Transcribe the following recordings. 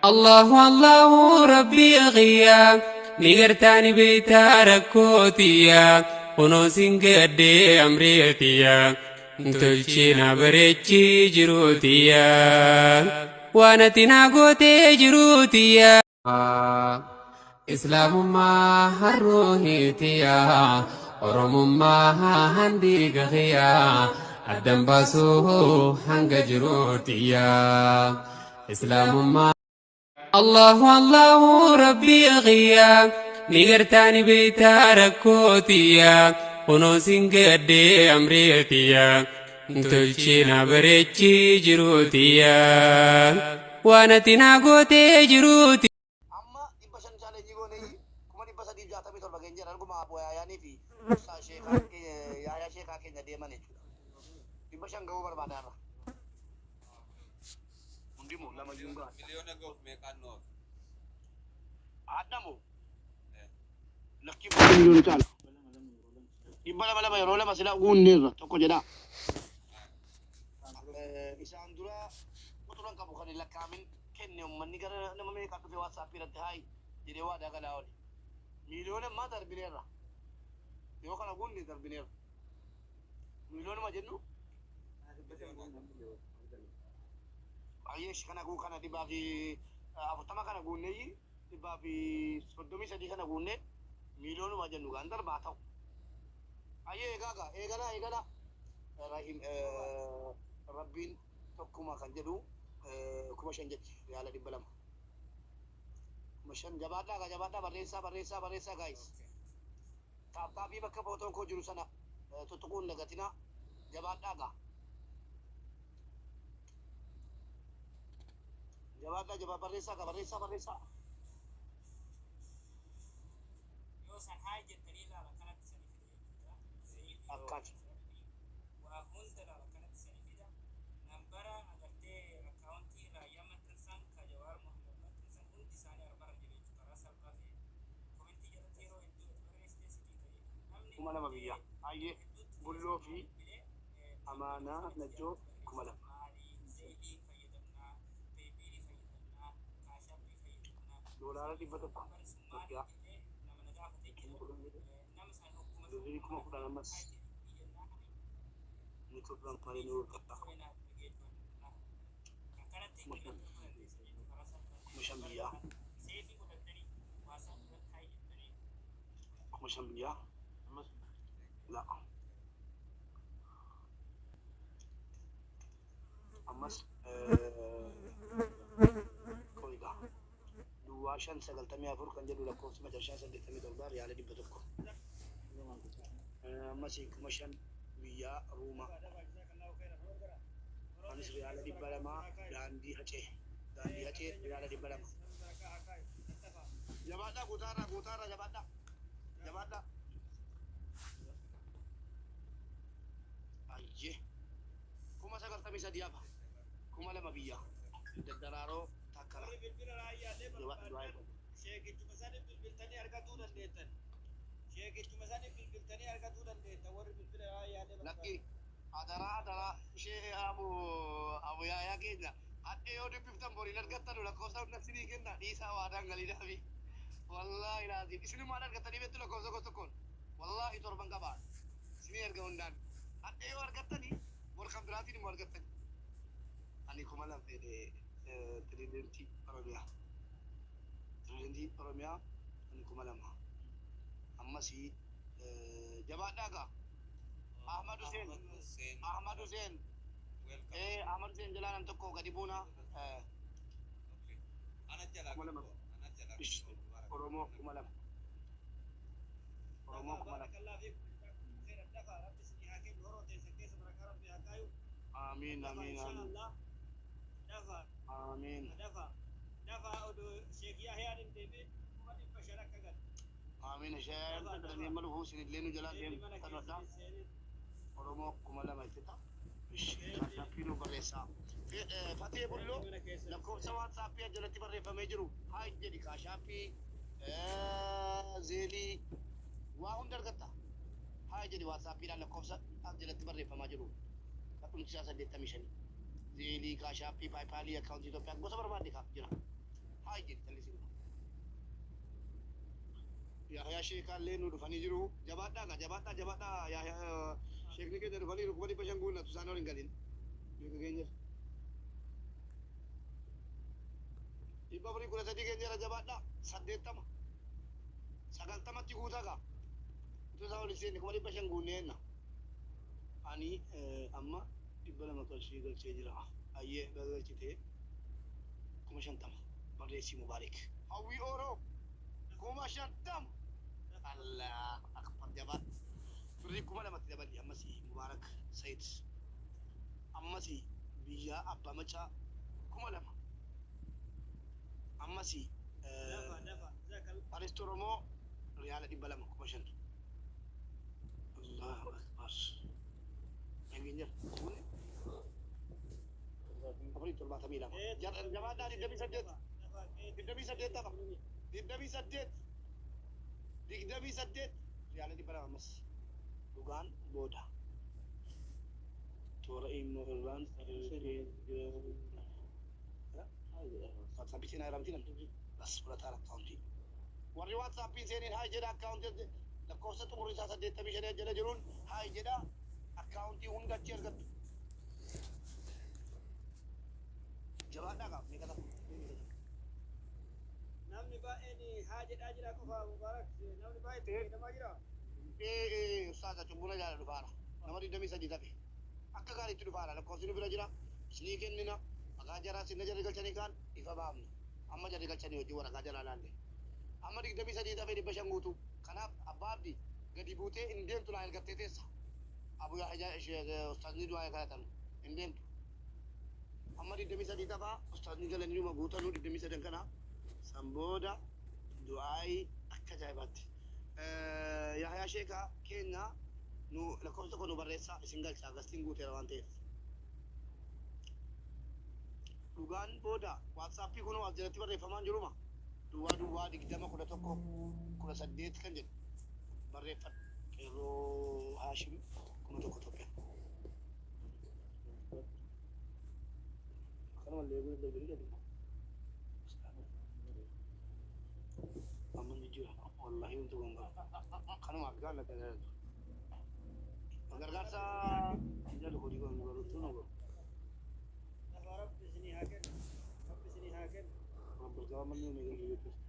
Allahu Allahu Rabbii kiyya ni gartaani beeytaa rakkoo tiyya kunoo sin gaddee amrii tiyya tolchii na bareechii jiruu tiyya waan ati naa gootee jiruu tiyya. Islaamummaa harruuhii tiyya Oromummaa handiiga kiyya addan baasuu hanga jiruu tiyya. Islaamummaa. Allahu Allahu Rabbii kiyya ni gartaani beeytaa rakkoo tiyya kunoo sin gaddee amrii tiyya tolchii na bareechii jiruu tiyya waan ati naa gootee jiruu tiyya. Amma 500 challenge gooneeyyi 367,000 geenyeerra arguma Abu Yaayaanii fi Ustaaz Sheekaa Yaayaa Sheekaa keenya deeman jechuudha. 500 gahuu barbaada har'a. Hundi moo lama iyyuu hin gahan. Miliyoona gahuuf meeqaan nu hafe? Hadha moo? Lakkii miliyoona caala. 200 lama yeroo lama sila guunneerra tokko jedhaa. Isaan dura quxuran qabu kan hin lakkaa'amin kenne ummanni gara nama meeqaa dhufe WhatsApp irratti haay jedhee waadaa galaa oole. Miiliyoona ammaa darbineerra. Yoo kana guunne darbineerra. Miiliyoonuma jennu Ayyeesh kana guu kana 140 kana guunneeyyi 133 kana guunnee miiliyoonuma jennu gaan darbaa ta'u. Ayyee eegaa gaa eegalaa eegalaa. Rahim Rabbiin tokkuma kan jedhu 5000 jedhi riyaala 200. 5000 jabaadhaa gaa jabaadhaa barreessaa barreessaa barreessaa guys. Taap taapii bakka footoon koo jiru sana tuttuquu hin dagatinaa jabaadhaa gaa. Jabaadhaa jabaa barreessaa gaa barreessaa barreessaa. Yoo san haay jettanii ilaala akkanatti sanii fida jechuudha. Zeeyidii Akkaati. waa hunda laala akkanatti sanii fida. Nambara agartee akkaawuntii raayyaa maxxansan ka Jawaar Mohammed maxxansan hundi isaanii armarra jira jechuudha karaa salphaa ta'een. Komentii jalatti yeroo hedduu ati barreessitee sitii ta'e namni 2000 biyya. agartee Hayyee hedduutti Bulloo fi bilbilee Amaanaa Najjoo 2000. maalii zeeyidii fayyadamnaa peepiilii fayyadamnaa kaashaappii fayyadamnaa Doolaara 100 Itoophiyaa. Birrii 10,000 ammas ni turran malee ni urgaa. 5000. 5000 biyyaa. 5000 biyyaa. La. Ammas qoygaa. Duwwaa 5 94 kan jedhu lakkoofsi macarshaa 87 riyaala 100. Ammas 5000 biyyaa Ruumaa. Anis riyaala 200 daandii hacee. Daandii hacee riyaala 200. Jabaadhaa guutaarraa guutaarraa jabaadhaa. Jabaadhaa. Ayyee. 93,000 hafa. 2000 biyyaa. Daddaraaroo Takkala. Warri bilbila raayyaallee Jabaadhu du'aa barbaadan eegalu. sheekichuma saniif bilbiltanii argatuu dandeettan. Sheekichuma saniif bilbiltanii argatuu dandeettan warri bilbila raayyaallee Lakki barbaadan. adaraa adaraa ishee abu abu yaayaa keenya hadhee yoo dubbiftan bor hin argattanu lakkoofsa hunda isinii kenna dhiisaa waadaan galiidhaafi wallaahi laaziim isinumaan argattanii beektu lakkoofsa tokko tokkoon wallaahi torban qaba isinii erga hundaan hadhee yoo argattani bor kan biraatiin immoo argattani ani 2000 fedhe tiridentii oromiyaa tiridentii oromiyaa ani 2000 ammasii jabaadhaa gaa Ahmad Hussein Ahmad Hussein. Ahmad Hussein Welcome. Ahmad Hussein jalaa nam tokko gadi buuna Okay. Ana jalaa 2000 gadi bu'a. Ana jalaa gadi ish bu'a. Mubarak. Oromoo 2000 Oromoo Dafaa 2000 baarakallahu fiikum jazaakumullahu khairan dafaa rabbi isinii haa kennu horoo teessan keessa barakaa rabbi haa kaayu Amiin dafaa amiin inshaa amiin Allah dafaa amiin dafaa dafaa odoo sheek Yahyaan hin deebi'in 500,000 akka galu Amiin isheen dafaa galanii dafaa amma dhufuu isinillee nu jalaa beelli mana deemtan keessa adda hin seenin Oromoo 2000 itti ta'a ish beelli WhatsAppii nu barreessaa Fatee beelli Bulloo mana keessa hin lakkoofsa seenin WhatsAppii jalatti barreeffamee jiru haa jedhi kaashaappii zeelii waa hunda argatta haa jedhi WhatsAppiidhaan lakkoofsa as jalatti barreeffamaa jiru kan dhumti isaa 85 zeelii kaashaappii paayipaalii akkaawuntii Itoophiyaa gosa barbaadde kaaf jira. Yahyaa Sheekaallee nu dhufanii jiru. Jabaadhaa gaa, jabaadhaa, jabaadhaa. Yahyaa Sheekni keenya dhufaniiru. 500,000 guunnatu isaan ol hin galin. Beeka keenya. 413 keenyarra, jabaadhaa. 80. 90tti guutaa gaa. Utuu isaan ol hin seenne 500,000 guunneenna. Ani amma 200 qarshii galchee jira. Ayyee, baga galchitee, 50,000 barreessii Mubaarik. Hawwii Ooroo 50,000. Allah akbar, jabaadha. Birrii 2,000tti dabali ammas Mubaarak Sayid. Ammas biyya Abbaa Macaa 2,000. Ammas Dafa dafa zakal. Aristo Oromoo riyaala 200, 5,000. Allahu akbar. Nageenya kun 472. Jabaadhaa, 28. 28 tafa. 28. 28. Riyaala 200 ammas. Dhugaan booda. Toora immoo irraan WhatsAppii seenaa irraa namni bas fudhataa akkaawuntii. Warri WhatsAppiin seeniin hi jedha, akkaawuntii lakkoofsa xumurri isaa 85 jala jiruun hi jedha, akkaawuntii hunda achi argattu. Jabaadhaa qabu meeqa ta'a? Namni baay'een haa jedhaa jira qofa, Mubaarak, namni baay'ee itti fayyadamaa jira. Ee, ustaaza cubbuna jaala dhufaara. Nama 23 tafe. Akka gaariitti dhufaara, lakkoofsi nu bira jira. Isinii kennina. Maqaa jaraa sinna jarri galchanii kaan ifa baafna. Amma jarri galchanii hojii waraqaa jalaa laalle. Amma 23 tafe 500 guutuu. Kanaaf abbaa abdii gadi buutee hin deemtu, naa ergattee teessa. Abu Yahya ustaazni du'aa kadhatan hin deemtu. Amma 23 tafaa, ustaazni galanii dhuma guutanuu 23 kana san booda du'aayi akka ajaa'ibaatti. Yahyaa Sheekaa keenya nu lakkoofsa tokko nu barreessaa, isin galcha, gastiin guuteera waan ta'eef. Dhugaan booda WhatsAppii kunoo as jalatti barreeffamaan jiruma. 00201118 kan jedhu barreeffadhu. Qeerroo Haashim 1,000 Itoophiyaa. Akkanumallee eeguu danda'u jedhu. Amma jijjiirama. Wallahi wanti gongaa. Kanumaaf gaala kan gargaarsa jedhu hojii goonu garuu nu godhu. Lafa rabbi isinii haa kennu. Rabbi isinii haa kennu. Rabbul gabamanni nu eeguu jechuudha.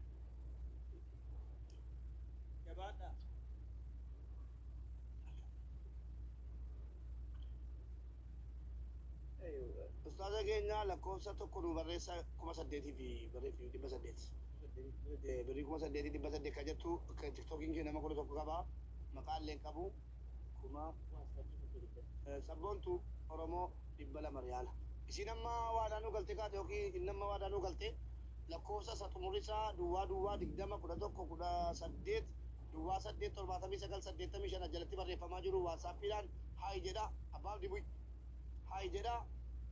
Jabaadhaa. Ustaaza keenya lakkoofsa tokko nu barreessa, 8,000 fi barreeffii 800. Birrii 8,800 kan jettu TikTokiin kee nama 11 qaba. Maqaa illee qabu. Kuma sabboontu Oromoo 200 riyaala. Isin amma waadaanuu galte kaate yookiin inni amma waadaanuu galte, lakkoofsa isa xumurri isaa 00201118 087985 jalatti barreeffamaa jiru WhatsAppiidhaan hi jedha. Abbaaf dibu'i hi jedha.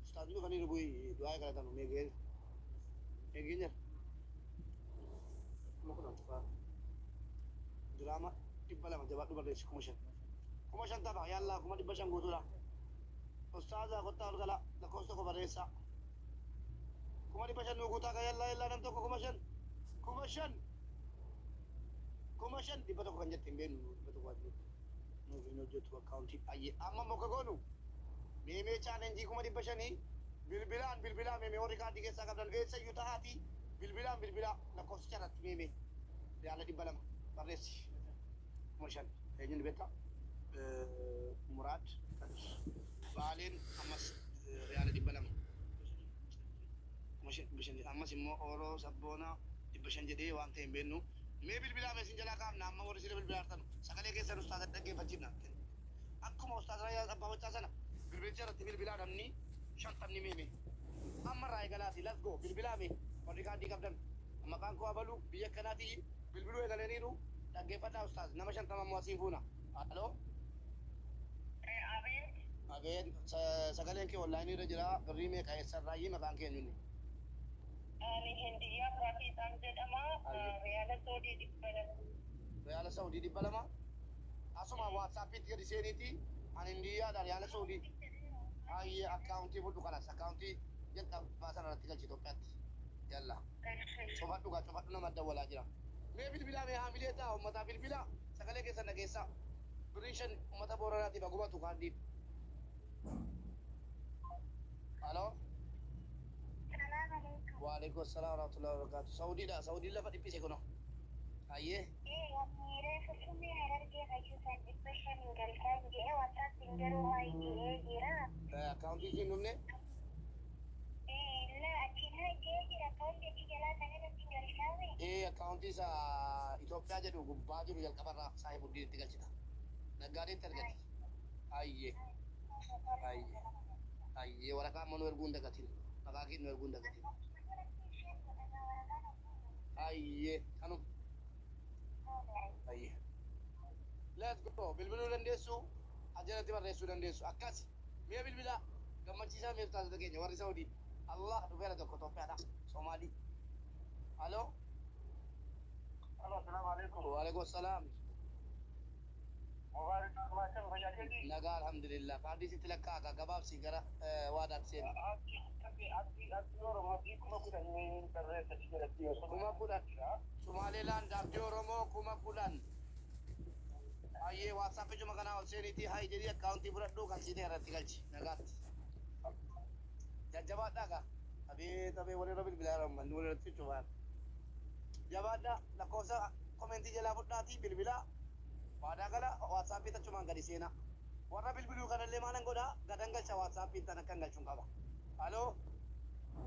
Ustaazni dhufanii bu'i du'aa kadhatan meegeen meegeen 10,000 tuqaa diraama 200, jabaadhu, barreessi 5,000, 5,000 tafa yallaa, 500,000 guutuudha. Ustaaza kottaa ol gala, lakkoofsa tokko barreessaa, 500,000 nuu guutaa ka, yallaa yallaa, nam tokko 5,000, 5,000, 5,100 kan jette hin beeknu, 100 waan jettu nuuf hin hojjetu akkaawuntii. Ayyee, amma muka goonu meemee challenge 500,000 bilbilaan bilbilaa meemee, warri kaardii keessaa qabdan eessayyuu ta'aati bilbilaan bilbilaa lakkoofsicha irratti meemee riyaala 200 barreessi, 5,000 eenyuun beektaa? Muraad Kadir Baaleen ammas riyaala 200, 5,000, 500. Ammas immoo Ooroo Sabboonaa 500 jedhee waan ta'e hin beeknu. Mee bilbilaa mee isin jalaa kaafna. Amma warri sila bilbilaa jirtan sagalee keessan ustaaza dhaggeeffachiifna. Akkuma ustaaza Raayyaa Abbaa Macaa sana bilbilicha irratti bilbilaa, namni 50 meeme amma irraa eegalaati. Let's go, bilbilaa mee warri kaardii qabdan. Maqaan koo abaluu biyya akkanaati bilbiluu eegalaniiru. Dhaggeeffadhaa ustaaz, nama 50 ammoo asiin fuuna. Aloo, abeet, sagaleen kee onlaayinii irra jira. Birrii meeqa, eessarraayyii, maqaan keenyunni? Ani Hindiyyaa Biraafiixaan jedhama. Riyaala Saudii 200. Riyaala Saudii 200. Asuma WhatsAppiitti gadi seeniiti ani Hindiyyaadha, riyaala Saudii. Ayyee, akkaawuntii fudhu kanas, akkaawuntii jalqabaa sana irratti galchi Itoophiyaatti. Yalla, cufadhu gaa, cufadhu, nama dawwalaa jira. Mee bilbilaa, mee haamilee ta'a uummataa, bilbilaa sagalee keessan dhageessaa. Birriin 5 uummata Booranaatiif hagumatu kaardiin. Aloo. Salaam alaikum. Waalaikum assalam warahmatullahi wabarakatuh. Saudiidha. Saudiin lafa dhiphise kuno. Ayyee. Miiree Finfinnee Harargee fayyisaan 500 galchaa jedhee WhatsAppiin garuu hi jedhee jira. Akkaawuntii isiin dhumne. La achiin hi jedhee jira, akkaawuntii achi jalaa kan irratti galchaame. Akkaawuntii isa Itoophiyaa jedhu gubbaa jiru jalqabarraa Saahibuddin itti galchita. Naggaadeen argati. Ayyee. Ayyee. Ayyee, waraqaa amma nu erguu hin dagatin. Maqaa kee nu erguu hin dagatin. Ayyee. Kanum. Ayyee. Let's go. Bilbiluu dandeessu. Ajalatti barreessuu dandeessu. Akkas. Mi'a bilbilaa. Gammachiisaa mi'a taasisa keenya warri Saudii. Allah, dhufeera tokko Itoophiyaadha. Somaalii. Aloo. Halo, assalamu alaikum. Waalaikum salaam. Mubarak macam fayyaa keetii? Nagaa, alhamdulillah. Kaardii sitti lakkaa'a, gabaabsi gara waadaatti seeni. Abdii abdii abdii abdii Oromoo abdii 10,000 barreessa jalatti osoo 10,000. Sumaaleelaan abdii Oromoo 10,000. Ayyee, WhatsApp juma kanaa ol seeniitii hi jedhii akkaawuntii fudhadhuu kan siitee irratti galchi. Nagaatti. Jajjabaadhaa gaa. Abeet abee, walirra bilbilaa jiran manni walirratti cufaan. Jabaadhaa, lakkoofsa komentii jalaa fudhaatii bilbilaa. Waadaa gala, WhatsAppii tachumaan gadi seenaa. Warra bilbiluu kanallee maalan godhaa, gadan galcha, WhatsAppiin tan akkan galchuun qaba. Aloo.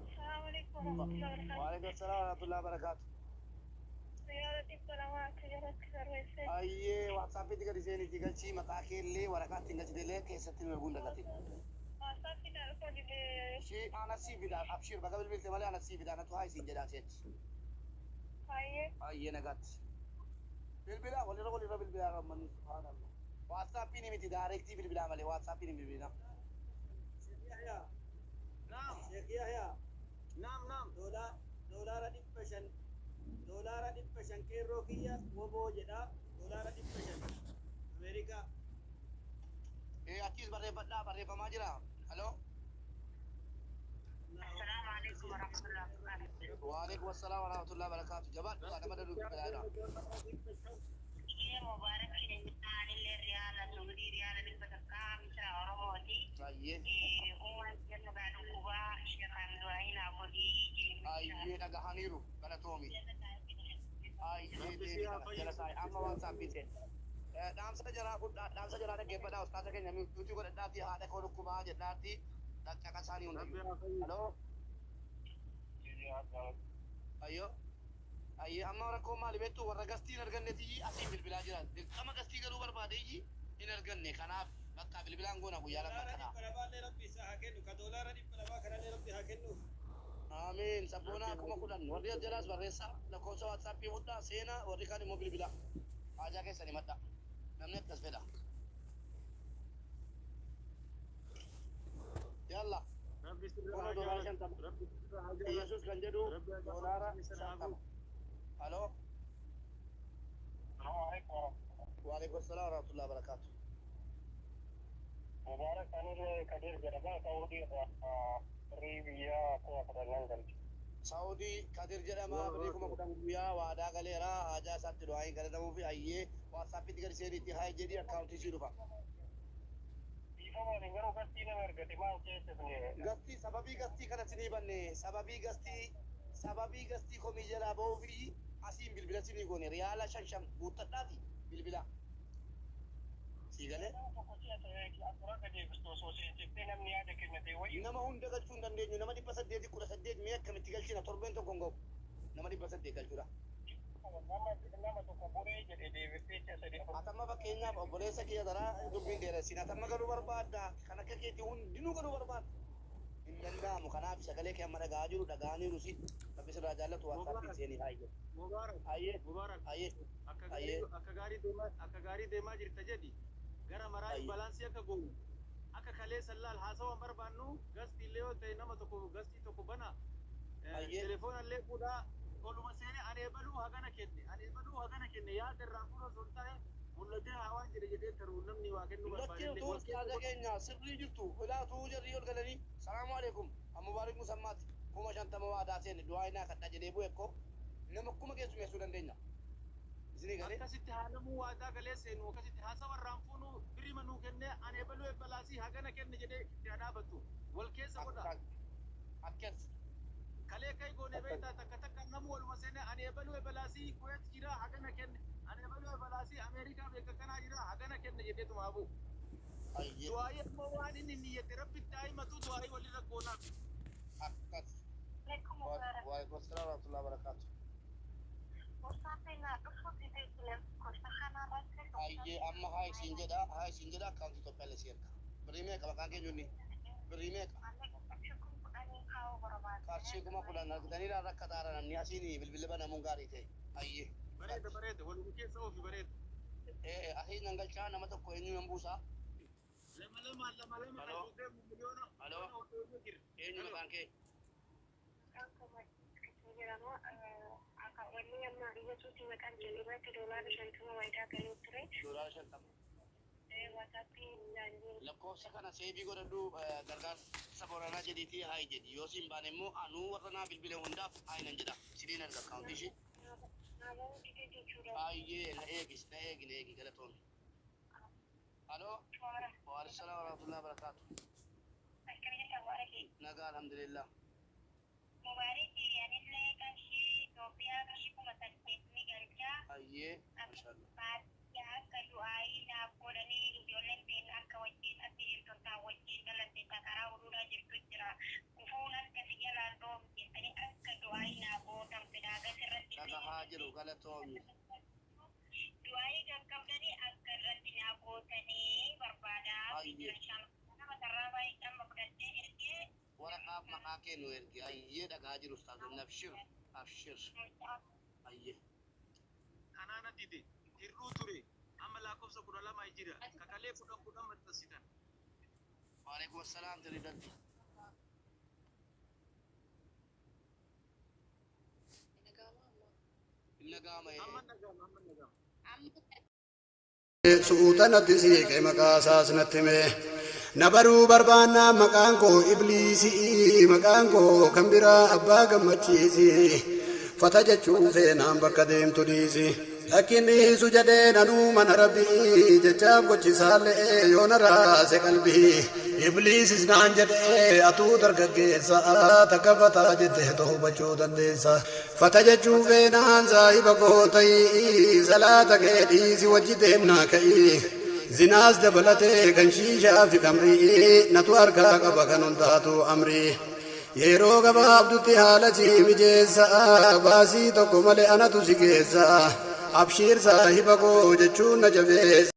Assalamu alaikum warahmatullahi wabarakatuh. Waalaikum salaam warahmatullahi wabarakatuh. Riyaala 200 akka jalatti barreesse. Ayyee, WhatsAppiitti gadi seeniitii galchii, maqaa keellee waraqaa ittiin galchitellee keessatti nu erguun dagatin. WhatsAppiin dhufa didee. Ishii ana sii fida, abshir, baga bilbilte malee ana sii fida, anatu haa isiin jedhaa seetti. Ayyee. Ayyee, nagaatti. Bilbilaa, walirra walirra bilbilaa rammanni, subhaanallah. WhatsAppiin miti, directii bilbilaa malee WhatsAppiin hin bilbilaa. Naam. Sheekh Yahya, Naam, naam. Doolaara 500, doolaara 500, qeerroo kiyya woboo jedha, doolaara 500 Ameerikaa. Achis barreeffadhaa, barreeffamaa jira. Aloo. Assalaamu alaikum warahmatullahi wabarakatuh. Waalaikum assalaam warahmatullahi wabarakatuh. Jabaadhu, nama daduu bilbilaa jira. Iyyee, Mubaarak keenya, anillee riyaala Suudii riyaala 100 misira Oromooti. Ayyee. Uumaan jennu gaa dhukkubaa sheekan du'aayi naa godhii. Ayyee, dhagahaniiru, galatoomi. Ayyee, deebi kana jala taa'e amma WhatsAppii seen. Dhaamsa jaraa fudhaa, dhaamsa jaraa dhaggeeffadhaa, ustaaza keenya mute godhadhaatii haadha koo dhukkubaa jedhaatti caqasaanii hundayyuu. Aloo. Ayyo. Ayyee, amma rakkoon maali beektu? Warra gastii hin arganneeti asiin bilbilaa jiran. Dirqama gastii galuu barbaadeeyyi hin arganne, kanaaf bakka bilbilaan goona guyyaa 2 Doolaara kanaa. 200llee rabbi isaa haa kennu, ka doolaara 200 kanallee rabbi haa kennuuf. Amiin. Sabboonaa 10,000. Warri as jalaas barreessaa, lakkoofsa WhatsAppii fudhaa seenaa, warri kaan immoo bilbilaa. Haajaa keessan himadhaa. Namni akkas fedha. Yalla. Rabbi sirra Kun haa doolaara jaalatu. 50. Rabbi sirra haa jaalatu. Yesuus kan jedhu Rabbi haa doolaara jaalatu. 50. Aloo. Assalamu alaikum. Waalaikum salaam warahmatullahi wabarakatuh. Mubarak, anillee Kadir jedhama, Saudii irraa birrii biyyaa 10,000 nan galche. Saudii Kadir jedhama, birrii 10,000 guyyaa waadaa galeera, haajaa isaatti du'aa galatamuu fi. Ayyee, WhatsAppitti gadi seeniitti hi jedhii akkaawuntii sii dhufa. Dhiifama waliin, garuu gastii nama ergate maal keessifne? Gastii, sababii gastii kana sinii banne, sababii gastii, sababii gastii komii jalaa ba'uu fi asiin bilbila sinii goone, riyaala 5 5 guuttadhaati bilbila. Sii galee? Nama tokko si'a ta'e afura gadi eebistu osoo seensistee namni yaada kennate wayii. Nama hunda galchuu hin dandeenyu, nama 818 mee akkamitti galchina? Torbeen tokko hin ga'u. Nama 800 galchuudha. Nama tokko boree jedhe deebistee si'a sadii afur. Atamma fakkeenyaaf obboleessa kiyya daraa dubbiin dheeressin, atamma galuu barbaadda, kan akka keetii hundinuu galuu barbaadda. Hin danda'amu, kanaaf sagalee kee amma dhaga'aa jiru dhaga'aniiru, si Rabbi sirraa jaallatu, WhatsAppiin seenii hi jedhu. Mubarak. Ayyee. Mubarak. Ayyee. Akka Ayyee. gaarii, akka gaarii deemaa, akka gaarii deemaa jirta jedhi. Gara maraa Ayyee. balance akka goonu. Akka kaleessa laal haasawaan barbaannu, gastii illee yoo ta'e nama tokko gastii tokko bana. Ayyee. Telefoona illee fuudhaa oluma seenee ani ebaluu hagana kenne, ani ebaluu hagana kenne, yaada irraa fuudha osoo hin taane mul'atee haa waan jedhe jedhee taruu namni waa kennuu Lakki barbaade utuu ustaaza keenya sirrii jirtu ilaa utuu jarrii ol galanii salaamu alaikum, amma Mubaarik Musammaatti 50,000 waadaa seene, du'aa inaa kadhaa jedhee bu'e, ekkoo nama 1000 keessumeessuu dandeenya. Akkasitti haa namuu waadaa galee seenu, akkasitti haasawa irraan fuunu, birima nuu kennee ani ebaluu ebbalaasii hagana kenne jedhee itti haa dhaabattu. Wal keessa godha. Akkas. Kalee kai goone beektaa, takka takka namuu waluma seene ani ebaluu ebalaasii Kuweet jira hagana kenne, ani ebaluu ebalaasii Ameerikaa beeka kanaa jira hagana kenne jedheetuma habu. Ayyee. Du'aayii ammoo waan inni niyyate Rabbitti haa himatu, du'aayii walirra goonaaf. Akkas. Waalaikum salaam warahmatullahi wabarakatuh. Ayyee, amma haa isiin jedha, haa isiin jedha, akkaawuntii Itoophiyaa illee si erga. Birrii meeqa maqaan keenya inni? Birrii meeqa? Qarshii 10,000 argitanii rakka taara namni asiin bilbilli banamuun gaarii ta'e. Ayyee. Bareeda, bareeda, waluma keessa oofi, bareeda. Ee, asiin nan galchaa, nama tokko eenyu nan buusaa? Lama lama lama lama. Hello. Kan deemu miliyoona Hello. miliyoona ol jira. Eenyu maqaan kee? Wanni amma iyyatuuti maqaan jedhu irratti $50 waayidaa galuu ture. $50. WhatsAppii Lakkoofsa kana save godhadhu, gargaarsa Booranaa jedhiitii hi jedhi. Yoo siin baane immoo anuu warra naa bilbile hundaaf hi nan jedha. Siniin erga akkaawuntii ishee. Naaba'uu dide jechuudha. Ayyee, na eegis, na eegi, na eegi, galatoomi. Hello. Waalaikum salaam warahmatullahi wabarakatuh. Akkam jirta, Mubaaraki? Nagaa, alhamdulillah. Mubaaraki, anillee qarshii Itoophiyaa qarshii 8,000 ni galchaa. Ayyee, mashallah. Baadiyyaa akka du'aayii naaf godhanii, ijoolleen teenya akka wajjin asii jirtu taa wajjin dhalatte ta karaa uduudhaa jirtu jira. Gufuun akka si jalaan dhoofne jettanii akka du'aayii naaf gootan fedhaa irratti. Dhagahaa jiru, galatoomi. Du'aayii qaqqabdanii akka irratti naaf gootanii barbaada. Ayyee. Nama sarraa baay'ee amma fudhattee ergee. Waraqaaf maqaa kee nu ergi. Ayyee, dhagahaa jiru ustaazonni, abshir, abshir. Ayyee. Kanaana dide hir'uu ture, amma lakkoofsa 12 jira, kakalee 10 10 maxxansitan. Waalaikum assalaam jedhi. Inni gaama. Amma nagama, amma nagama. Suuta natti siiqe, maqaa isaas natti hime. Na baruu barbaannaa maqaan koo Ibliisii, maqaan koo kan biraa Abbaa Gammachiisi. Fata jechuun feenaan bakka deemtu dhiisi. Lakkin dhiisu jedhee nanuu mana Rabbii jechaaf gochisaallee yoo na raase qalbii. Ibliisis naan jedhee, atuu dargaggeessa, takka fataa jettee hubachuu dandeessa. Fata jechuun feenaan saahiba koo ta'ii, salaata kee dhiisi, wajji deemnaa ka'ii. Zinaas dabalatee kan shiishaa fi kamrii natu harkaa qaba, kan hundaatu amrii. Yeroo gabaabdutti haala si mijeessa, baasii tokko malee anatu si geessa. Abshiir saahiba koo jechuun na jabeessa.